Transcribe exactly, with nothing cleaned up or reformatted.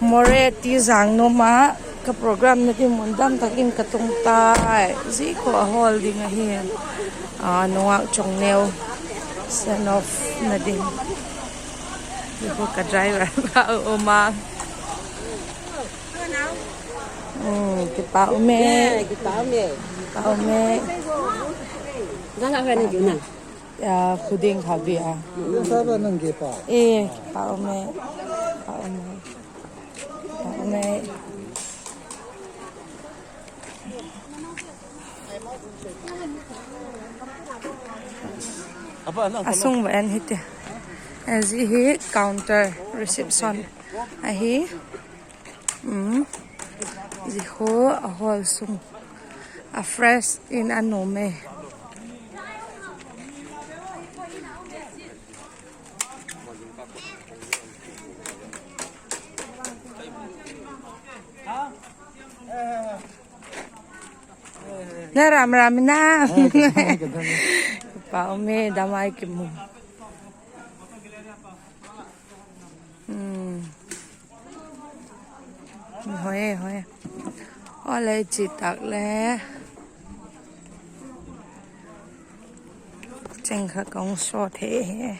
Moreh Tizang nuam ah ka program na ding mun dam tak in ka tung tai. Zia khu a hall ding ahi. Nungak Chongneu send off na ding. Zia khu ka driver pa um a. Kipak um e. Kipak um e. Khuding kha bia. Kipak um e. Kipak um e. Kipak um e. A sung va en hiti. Zia hi counter, reception ahi. Zia khu a hall sung, a fresh in a nuam e. Na ram ram na. Kipak um e, damai kimu. Hoi, hoi. Aw le, chi tak le. Cheng kha ka hung saw thei hi.